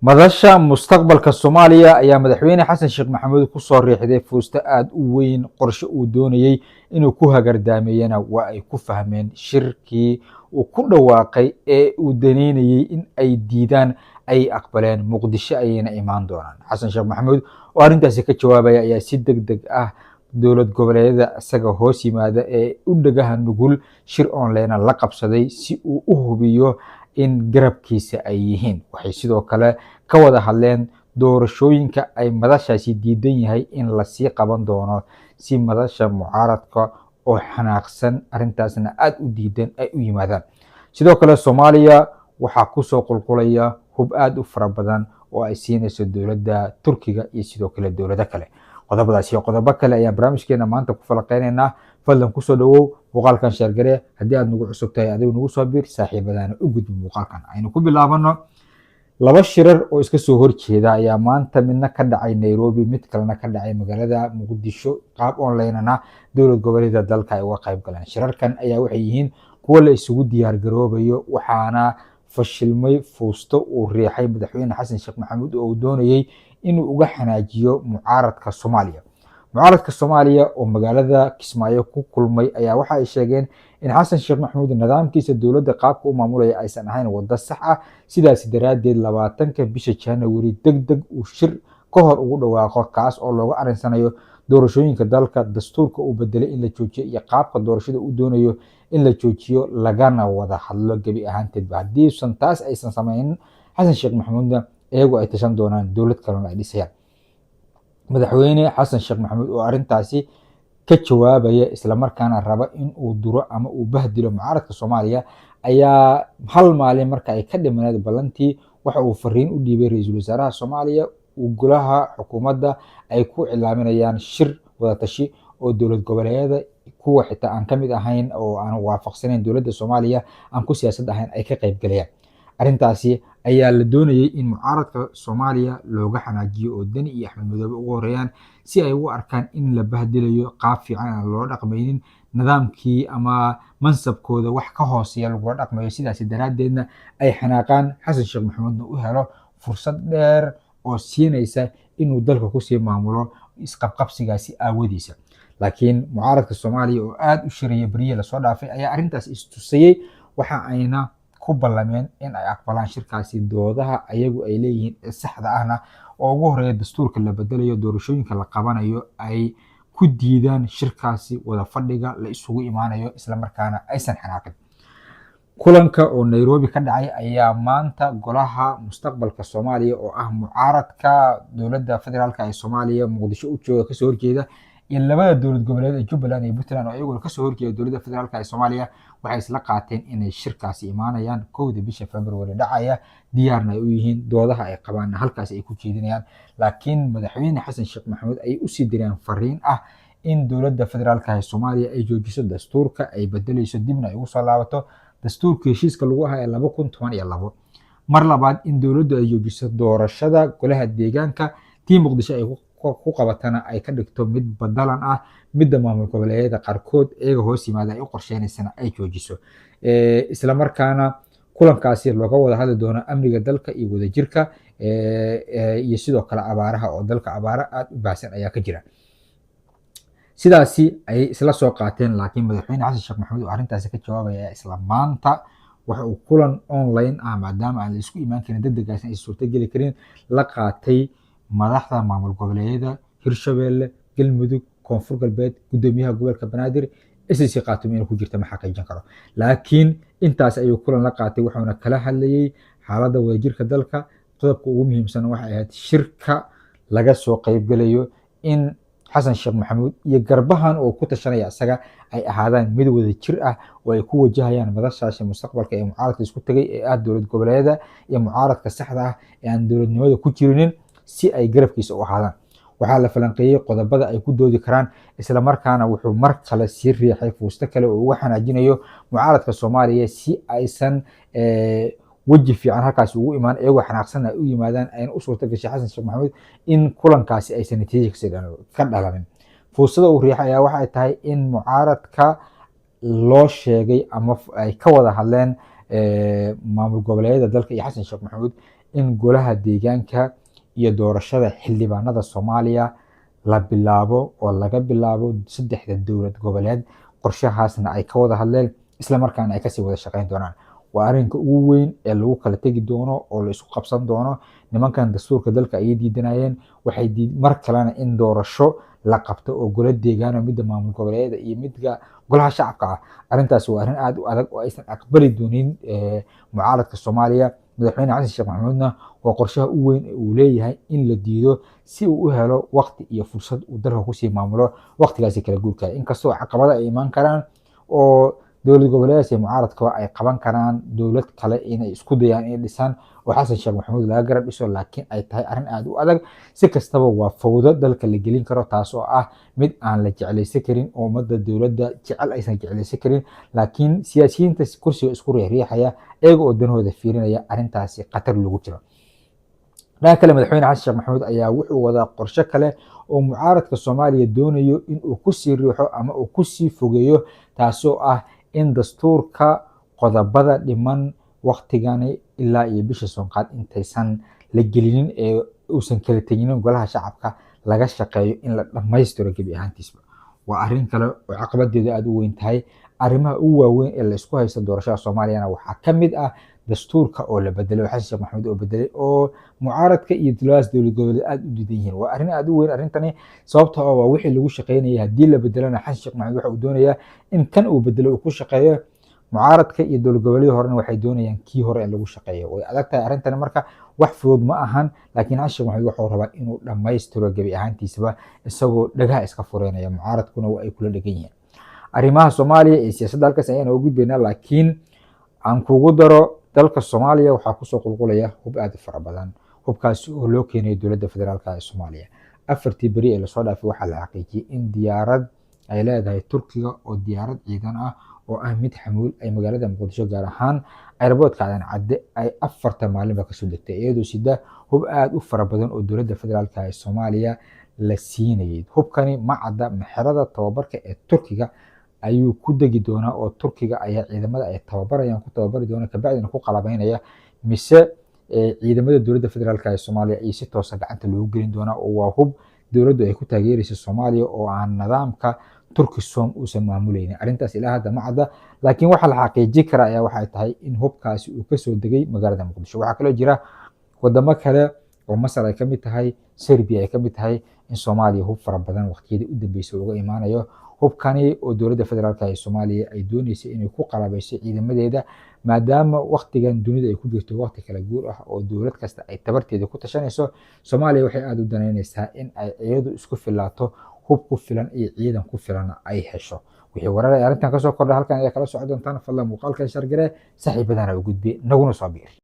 Madasha Mustaqbalka Soomaaliya ayaa Madaxweyne Xasan Sheekh Maxamuud kusoo riixday fuusto aada u weyn. Qorshe uu doonayey inuu ku hagardaameeyena waa ay ku fahmeen. Shirkii uu ku dhawaaqay ee uu daneynayey in ay diidaan ay aqbaleen, Muqdisho ayayna imaan doonaan. Xasan Sheekh Maxamuud oo arrintaasi ka jawaabaya ayaa si deg deg ah dowlad goboleedyada isaga hoos yimaada ee u dhagaha nugul shir online la qabsaday si uu u hubiyo in garabkiisa ay yihiin. Waxay sidoo kale ka wada hadleen doorashooyinka ay madashaasi diidan yahay in lasii qaban doono, si madasha mucaaradka oo xanaaqsan arrintaasna aada u diidan ay u yimaadaan. Sidoo kale Soomaaliya waxaa kusoo qulqulaya hub aada u fara badan oo ay siinayso dowladda Turkiga iyo sidoo kale dowlado kale. Qodobadaas iyo qodobo kale ayaan barnaamijkeena maanta ku falaqeynaynaa. Fadlan kusoo dhawow muuqaalkan, share garee. Haddii aad nagu cusub tahay, adigu nagu soo biir, saaxiibadaana u gudbi muuqaalkan. Aynu ku bilaabano. Laba shirar oo iska soo horjeeda ayaa maanta midna ka dhacay Nairobi, mid kalena ka dhacay magaalada Muqdisho. Qaab online-na dowlad goboleeda dalka ay uga qayb galeen. Shirarkan ayaa waxay yihiin kuwo la isugu diyaar garoobayo, waxaana fashilmay fuusto uu riixay Madaxweyne Xasan Sheekh Maxamuud oo uu doonayey inuu uga xanaajiyo mucaaradka Soomaaliya. Mucaaradka Soomaaliya oo magaalada Kismaayo ku kulmay ayaa waxa ay sheegeen in Xasan Sheekh Maxamuud nidaamkiisa dowladda qaabka u maamulaya aysan ahayn waddo sax ah, sidaas daraaddeed 20-ka bisha January deg deg uu shir ka hor ugu dhawaaqo, kaas oo looga arinsanayo doorashooyinka dalka, dastuurka uu bedelay in la joojiyo iyo qaabka doorashada uu doonayo in la joojiyo, lagana wada hadlo gebi ahaanteedba. Haddiisan taas aysan sameynin Xasan Sheekh Maxamuudna, iyagu ay tashan doonaan, dowlad kalena ay dhisayaan. Madaxweyne Xasan Sheekh Maxamuud oo arrintaasi ka jawaabaya, islamarkaana raba in uu duro ama uu bahdilo mucaaradka Soomaaliya, ayaa hal maalin marka ay ka dhimaneed ballantii waxa uu fariin u dhiibay ra-iisul wasaaraha Soomaaliya, uu golaha xukuumadda ay ku cilaaminayaan shir wadatashi oo dowlad goboleedyada, kuwa xitaa aan ka mid ahayn oo aan waafaqsanayn dowladda Soomaaliya, aan ku siyaasad ahayn, ay ka qayb galayaan. Arrintaasi ayaa la doonayay in mucaaradka Soomaaliya looga xanaajiyo, oo Deni iyo Axmed Madoobe ugu horeeyaan, si ay u arkaan in la bahdilayo, qaab fiican aan loola dhaqmaynin, nidaamkii ama mansabkooda wax ka hooseeya lagula dhaqmayo, sidaasi daraaddeedna ay xanaaqaan, Xasan Sheekh Maxamuudna u helo fursad dheer oo siinaysa inuu dalka kusii maamulo isqabqabsigaasi aawadiisa. Laakiin mucaaradka Soomaaliya oo aada u shiraya beryihii lasoo dhaafay ayaa arrintaas istusayey, waxa ayna ku ballameen in ay aqbalaan shirkaasi, doodaha ayagu ay leeyihiin ee saxda ahna, oo ugu horeeya dastuurka la bedelayo, doorashooyinka la qabanayo, ay ku diidaan shirkaasi wada fadhiga la isugu imaanayo, islamarkaana aysan xanaaqin. Kulanka oo Nairobi ka dhacay ayaa maanta Golaha Mustaqbalka Soomaaliya, oo ah mucaaradka dowladda federaalka ee Soomaaliya Muqdisho u jooga, kasoo horjeeda, iyo labada dowlad goboleed ee Jubbaland iyo Puntland oo iyaguna kasoo horjeeda dowladda federaalka ee Soomaaliya, waxay isla qaateen inay shirkaasi imaanayaan 1-da bisha February dhacaya, diyaarna ay u yihiin, doodaha ay qabaanna halkaasi ay ku jeedinayaan. Laakiin Madaxweyne Xasan Sheekh Maxamuud ayay usii direen fariin ah in dowladda federaalka ee Soomaaliya ay joojiso dastuurka ay bedeleyso, dibna ay ugu soo laabato dastuurka heshiiska lagu ahaa ee 2012. Mar labaad, in dowladdu ay joojiso doorashada golaha deegaanka, tii Muqdisho ay ku qabatana ay ka dhigto mid badalan ah, midda maamul goboleedyada qaarkood iyaga hoos yimaada ay u qorsheynaysana ay joojiso, islamarkaana kulankaasi looga wada hadli doono amniga dalka iyo wadajirka iyo sidoo kale abaaraha, oo dalka abaaro aada u baahsan ayaa ka jira. Sidaasi ayay isla soo qaateen. Laakiin Madaxweyne Xasan Sheekh Maxamuud oo arrintaasi ka jawaabaya, isla maanta waxa uu kulan online ah, maadaama aan la isku imaan karin, degdegaasna aysan suurtogeli karin, la qaatay madaxda maamul goboleedyada Hirshabeelle, Galmudug, Koonfur Galbeed, gudoomiyaha gobolka Banaadir. SSC Khaatumo inay ku jirta ma xaqiijin karo, laakiin intaas ayuu kulan la qaatay, wuxuuna kala hadlayey xaaladda wadajirka dalka. Qodobka ugu muhiimsan waxay ahayd shirka laga soo qaybgelayo in Xasan Sheekh Maxamuud iyo garbahan oo ku tashanaya isaga ay ahaadaan mid wada jir ah oo ay ku wajahayaan madashaasi mustaqbalka ee mucaaradka isku tegay, ee ah dowlad goboleedyada iyo mucaaradka saxda ah ee aan dowladnimada ku jirinin, si ay garabkiisa u ahaadaan. Waxaa la falanqeeyey qodobada ay ku doodi karaan, islamarkaana wuxuu mar kale sii riixay fuusto kale oo uga xanaajinayo mucaaradka Soomaaliya, si aysan weji fiican halkaasi ugu imaan, iyagoo xanaaqsan ay u yimaadaan, ayna u suurta gashay Xasan Sheekh Maxamuud in kulankaasi aysan natiija ka dhalanin. Fuustada uu riixay ayaa waxay tahay in mucaaradka loo sheegay ama ay ka wada hadleen maamul goboleedyada dalka iyo Xasan Sheekh Maxamuud. In golaha deegaanka iyo doorashada xildhibaanada Soomaaliya la bilaabo oo laga bilaabo saddexda dowlad goboleed, qorshahaasna ay ka wada hadleen, isla markaana ay kasii wada shaqeyn doonaan. Waa arrinka ugu weyn ee lagu kala tegi doono oo la isku qabsan doono. Nimankan dastuurka dalka ayay diidanayeen, waxay mar kalena in doorasho la qabto oo golo deegaano, midda maamul goboleeda iyo midka golaha shacabka ah. Arrintaasi waa arrin aada u adag oo aysan aqbali doonin mucaaradka Soomaaliya. Madaxweyne Xasan Sheekh Maxamuudna waa qorshaha u weyn ee uu leeyahay in la diido si uu u helo waqti iyo fursad uu dalka kusii maamulo waqtigaasi kala guurka, inkastoo caqabada ay imaan karaan oo dowlad goboleedaas iyo mucaaradkaba ay qaban karaan dowlad kale inay isku dayaan inay dhisaan oo Xasan Sheekh Maxamuud laga garab dhiso, laakiin ay tahay arrin aada u adag. Si kastaba, waa fawdo dalka la gelin karo, taas oo ah mid aan la jeclaysan karin oo ummadda dowladda jecel aysan jeclaysan karin, laakiin siyaasiyiinta kursiga isku riixriixaya iyaga oo danahooda fiirinaya arrintaasi khatar lagu jiro. Dhanka kale, Madaxweyne Xasan Sheekh Maxamuud ayaa wuxuu wadaa qorshe kale oo mucaaradka Soomaaliya doonayo in uu kusii riixo ama uu kusii fogeeyo, taasoo ah in dastuurka qodobada dhiman waktigani ilaa iyo bisha Soonqaad intaysan la gelinin ee uusan kala teginin golaha shacabka laga shaqeeyo in la dhammaystiro gebi ahaantiisba. Waa arrin kale oo caqabadeedu aada u weyn tahay. Arrimaha ugu waaweyn ee la isku haysto doorashada Soomaaliyana waxaa ka mid ah dastuurka oo la bedelay oo Xasan Sheekh Maxamuud oo bedelay oo mucaaradka iyo dowladahaas dowlad goboleed aada u diidan yihiin. Waa arrin aada u weyn arrintani, sababtoo ah waa wixii lagu shaqeynayay. Haddii la bedelana, Xasan Sheekh Maxamuud waxa uu doonayaa in kan uu bedelo uu ku shaqeeyo. Mucaaradka iyo dowlad goboleedii horena waxay doonayaan kii hore in lagu shaqeeyo. Way adag tahay arrintani, marka wax fudud ma ahan, laakiin Xasan Sheekh Maxamuud wuxuu rabaa inuu dhammaystiro gebi ahaantiisaba isagoo dhagaha iska fureynaya, mucaaradkuna waa ay kula dhegan yihiin. Arrimaha Soomaaliya iyo siyaasadda halkaas ayaan uga gudbaynaa, laakiin aan kugu daro, dalka Soomaaliya waxaa kusoo qulqulaya hub aad u fara badan, hubkaasi oo loo keenayo dowladda federaalka ee Soomaaliya. 4tii beri ee lasoo dhaafay waxaa la xaqiijiyey in diyaarad ay leedahay Turkiga oo diyaarad ciidan ah oo ah mid xamuul ay magaalada Muqdisho, gaar ahaan airportka Aadan Cadde, ay 4ta maalinba kasoo degtay, iyadoo sida hub aada u fara badan oo dowladda federaalka ee Soomaaliya la siinayay. Hubkani ma cadda maxerada tababarka ee Turkiga ayuu ku degi doonaa oo Turkiga ayaa ciidamada ay tababarayaan ku tababari doona, kabacdina ku qalabeynaya, mise ciidamada dowladda federaalka ee Soomaaliya ayay si toosa gacanta loogu gelin doonaa, oo waa hub dowladdu ay ku taageeraysa Soomaaliya oo aan nidaamka Turkisom uusan maamuleynin. Arrintaas ilaa hadda ma cadda, laakiin waxaa la xaqiijin karaa ayaa waxay tahay in hubkaasi uu kasoo degay magaalada Muqdisho. Waxaa kaloo jira wadamo kale oo Masar ay kamid tahay, Serbia ay kamid tahay, in Soomaaliya hub fara badan waqtiyadii u dambeysay uga imaanayo. Hubkani oo dowladda federaalka ee Soomaaliya ay dooneysay inay ku qalabayso ciidamadeeda, maadaama waqtigan dunida ay ku jirto waqti kala guur ah oo dowlad kasta ay tabarteeda ku tashanayso. Soomaaliya waxay aada u danaynaysaa in ay iyadu isku filaato, hub ku filan iyo ciidan ku filan ay hesho. Wixii warar ay arrintan kasoo kordha halkan ayaa kala socon doontaan. Fadlan muuqaalkan share garee, saaxiibadana u gudbi, naguna soo biir.